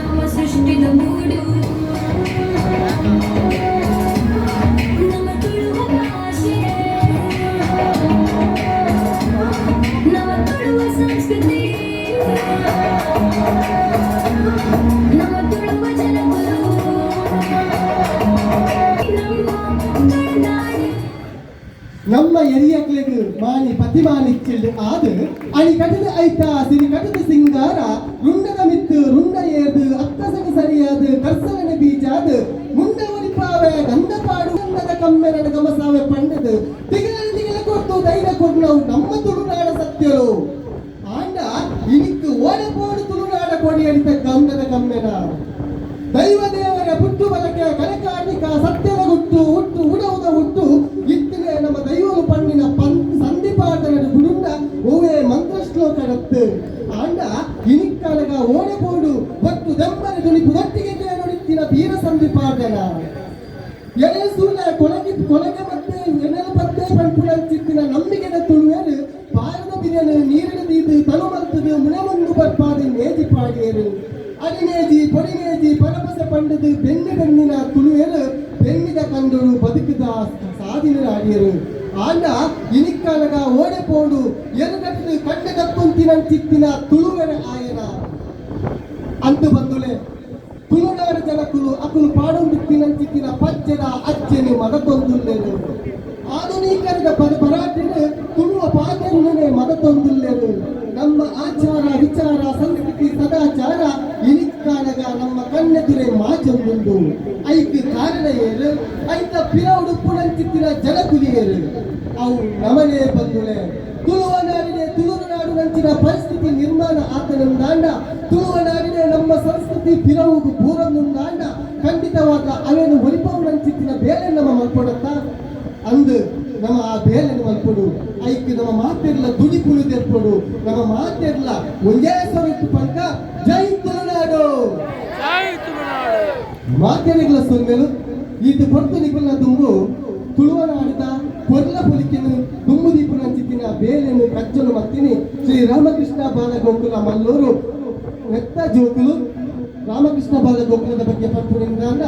ನಮ್ಮ ಸೃಷ್ಟಿದ ಗೂಡು. ನಮ್ಮ ತುಳುವ ಭಾಷೆ, ನಮ್ಮ ತುಳುವ ಸಂಸ್ಕೃತಿ, ನಮ್ಮ ತುಳುವ ಜನಕುಲು, ನಮ್ಮ ತುಳುನಾಡು. ನಮ್ಮ ಎರಿಯಕ್ಲೆಗ್ ಮಾನಿ ಪತಿಮಾನಿಚ್ಚಿಲ್ಡ್ ಆದ್ ಅಣಿ ಕಟದ ಐತ ಸಿರಿ ಕಟದ ಸಿಂಗಾರ, ರುಂಡದ ಮಿತ್ತು ರುಂಡ ಏರ್ದು ಅಕ್ಕಸಗ ಸರಿಯಾದ ಕರ್ಸಲನೆ ಬೀಜಾದ್ ಮುಂಡ ಒಲಿಪಾವೆ ಗಂಧ ಪಾಡು ಗಂಧದ ಕಮ್ಮೆರಡ ಗಮಸಾವೆ ಪಂಡದು ತಿಗಲ ತಿಗಲ ಕೊರ್ತು ಧೈರ್ಯ ಕೊರ್ನವು ನಮ್ಮ ತುಳುನಾಡ ಸತ್ಯರು. ಆಂಡ ಇನಿಕ್ ಓಡ ಪೋಡು ತುಳುನಾಡ ಕೊಡಿ ಅಡಿತ ಗಂಧದ ಕಮ್ಮೆನ? ದೈವ ದೇವರ ಪುಟ್ಟು ಬಲಕೆ ಕನಕಾರ್ಣಿಕ ಸತ್ಯದ ಗುಟ್ಟು ಹುಟ್ಟು ಉಡವುದ ಹುಟ್ಟು ಇತ್ತಿನ ನಮ್ಮ ದೈವನು ಪಣ್ಣಿನ ಪಂತ್ ಸಂಧಿಪಾಠದ ಗುಡುಂಡ ಓವೇ ಮಂತ್ರ ಶ್ಲೋಕ ರತ್ತು. ಆಂಡ ಇನಿಕ್ಕಾಲಗ ಓಡೆ ಪೋಡು ಬಟ್ಟು ದೆಂಬರ ದುನಿಪು ದೊಟ್ಟಿಗೆ ನುಡಿತ್ತಿನ ವೀರ ಸಂಧಿಪಾಠನ? ಎಳೆ ಸೂಲ ಕೊಳಗೆ ಕೊಳಗೆ ಮತ್ತೆ ಎಣೆಲು ಪತ್ತೆ ಪಂಪುಣಂಚಿತ್ತಿನ ನಂಬಿಕೆದ ತುಳುವೇರು ಪಾರದ ಬಿರಿಯನು ನೀರಿನ ದೀದು ತನು ಮಲ್ತದು ಮುನೆ ಮುಂದು ಬರ್ಪಾದ ನೇಜಿ ಪಾಡಿಯರು. ಅಡಿನೇಜಿ ಪೊಡಿನೇಜಿ ಪರಪಸ ಪಂಡದು ಬೆನ್ನು ಬೆನ್ನಿನ ತುಳುವೇರು ಬೆನ್ನಿದ ಕಂಡರು ಬದುಕಿದ ಸಾದಿನ ಆಡಿಯರು. ಆಂಡ ಇನಿಕ್ಕಾಲಗ ಓಡೆ ಪೋಡು ಎರುಗಟ್ಟಲು ಕಂಡ ದಪ್ಪುಂತಿನಂಚಿತ್ತಿನ ತುಳುವೆರ ಆಯನ ಅಂತು ಬಂದುಲೆ? ತುಳುನಾಡ ಜನಕುಲು ಅಕುಲು ಪಾಡೊಂದಿತ್ತಿನಂಚಿತ್ತಿನ ಪಜ್ಜೆದ ಅಜ್ಜೆನು ಮದತೊಂದುಲ್ಲೇರು. ಆಧುನೀಕರಣದ ಪದ ಪರಾಟೆನು ತುಳುವ ಪಾತೆರುನೇ ಮದತೊಂದುಲ್ಲೇರು. ನಮ್ಮ ಆಚಾರ ವಿಚಾರ ಸಂಸ್ಕೃತಿ ಸದಾಚಾರ ಇನಿಕ್ಕಾನಗ ನಮ್ಮ ಕಣ್ಣೆದುರೆ ಮಾಚೊಂದುಂಡು. ಐಕ್ ಕಾರಣ ಏರು? ಐತ ಪಿರವುಡು ಪುಣಂಚಿತ್ತಿನ ಜನಕುಲಿಯೇರು? ಅವು ನಮನೇ ಬಂದುಲೆ. ತುಳುವ ನಾಡಿനെ ತುಳುನಾಡು ನಂಚಿನ ಪರಿಸ್ಥಿತಿ ನಿರ್ಮಾಣ ಆತನಂದಾಂಡ, ತುಳುವ ನಾಡಿനെ ನಮ್ಮ ಸಂಸ್ಕೃತಿ ಪಿರವುಗು ಪೂರನುಂದಾಂಡ, ಖಂಡಿತವಾದ ಅವೇನು ಒಲಿಪವು ನಂಚಿತ್ತಿನ ಬೇಲೆ ನಮ್ಮ ಮಲ್ಪೊಡತ್ತ? ಅಂದು ನಮ್ಮ ಆ ಬೇಲೆನು ಮಲ್ಪೊಡು. ಐಕ್ ನಮ್ಮ ಮಾತೆರ್ಲ ದುಡಿಪುಲು ತೆರ್ಪೊಡು. ನಮ್ಮ ಮಾತೆರ್ಲ ಒಂಜೇ ಸೊರಟ್ಟು ಪಂಕ, ಜೈ ತುಳುನಾಡು! ಜೈ ತುಳುನಾಡು! ಮಾತೆರೆಗ್ಲ ಸೊಲ್ಮೆಲು. ಈತ ಪೊರ್ತು ನಿಕುಲ್ನ ದುಂಬು ತುಳುವನಾಡಿದ ಪೊರ್ಲ ಪೊಲಿಕೆನು ದುಂಬು ದೀಪುನಂಚಿತ್ತಿನ ಬೇಲೆನು ಕಜ್ಜಲು ಮತ್ತಿನಿ ಶ್ರೀ ರಾಮಕೃಷ್ಣ ಬಾಲಗೋಕುಲ ಮಲ್ಲೂರು ನೆತ್ತ ಜೋಕುಲು. ರಾಮಕೃಷ್ಣ ಬಾಲಗೋಕುಲದ ಬಗ್ಗೆ ಪನ್ಪುನಿಂದಾಂಡ,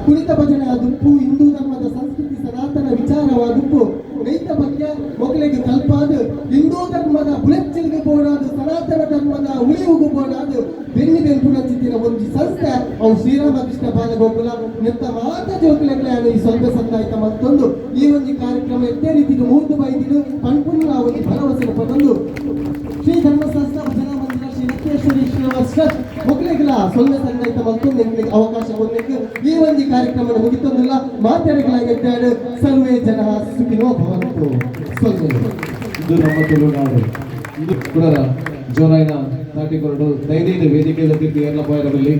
ಕುಣಿತ ಭಜನೆ ಆದುಪ್ಪು, ಹಿಂದೂ ಧರ್ಮದ ಸಂಸ್ಕೃತಿ ಸನಾತನ ವಿಚಾರವಾದುಪ್ಪು, ನೈತ ಬಗ್ಗೆ ಮೊಕಲೆಗೆ ಕಲ್ಪಾದು ಹಿಂದೂ ಧರ್ಮದ ಬುಲೆಚ್ಚಿಲ್ಗೆ ಬೋಡಾದು, ಸನಾತನ ಧರ್ಮದ ಉಳಿವುಗು ಬೋಡಾದು ಬೆನ್ನಿ ಬೆನ್ಪುನಂಚಿತ್ತಿನ ಒಂಜಿ ಸಂಸ್ಥೆ ಅವು ಶ್ರೀರಾಮಕೃಷ್ಣ ಬಾಲಗೋಕುಲ. ನೆತ್ತ ಮಾತ ಜೋಕುಲೆಗ್ಲ ಈ ಸ್ವಲ್ಪ ಸಂದಾಯ್ತ ಮತ್ತೊಂದು ಈ ಒಂಜಿ ಕಾರ್ಯಕ್ರಮ ಎತ್ತೇ ರೀತಿಗೆ ಮೂರ್ತು ಬೈದಿಡು ಪನ್ಪುನ ಒಂಜಿ ಭರವಸೆ ಪಟ್ಟೊಂದು ಶ್ರೀ ಧರ್ಮಶಾಸ್ತ್ರ ಭಜನಾ ಮಂದಿರ ಶ್ರೀ ರತ್ನೇಶ್ವರಿ ಶ್ರೀನಿವಾಸ್ ಮೊಕಲೆಗ್ಲ ಸೊಲ್ಮೆ ಸಂದಾಯ್ತ ಮತ್ತೊಂದು ನಿಮಗೆ ಅವಕಾಶ ಹೊಂದಕ್ಕೆ ಈ ಒಂಜಿ ಕಾರ್ಯಕ್ರಮ ಮುಗಿತೊಂದಿಲ್ಲ. ಮಾತಾಡಿಗಳಾಗಿದ್ದಾರೆ. ಸರ್ವೇ ಜನ ಸುಖಿನೋ ಭವಂತು. ಸೊಲ್ಮೆ. ಇದು ನಮ್ಮ ತುಳುನಾಡು. ಇದು ಕುಡರ ಜೋರಾಯಿನ ತಾಟಿಕೊರಡು ದೈನಂದಿನ ವೇದಿಕೆಯ ತಿರ್ಗಿ ಎಲ್ಲ ಪೋಯರದಲ್ಲಿ.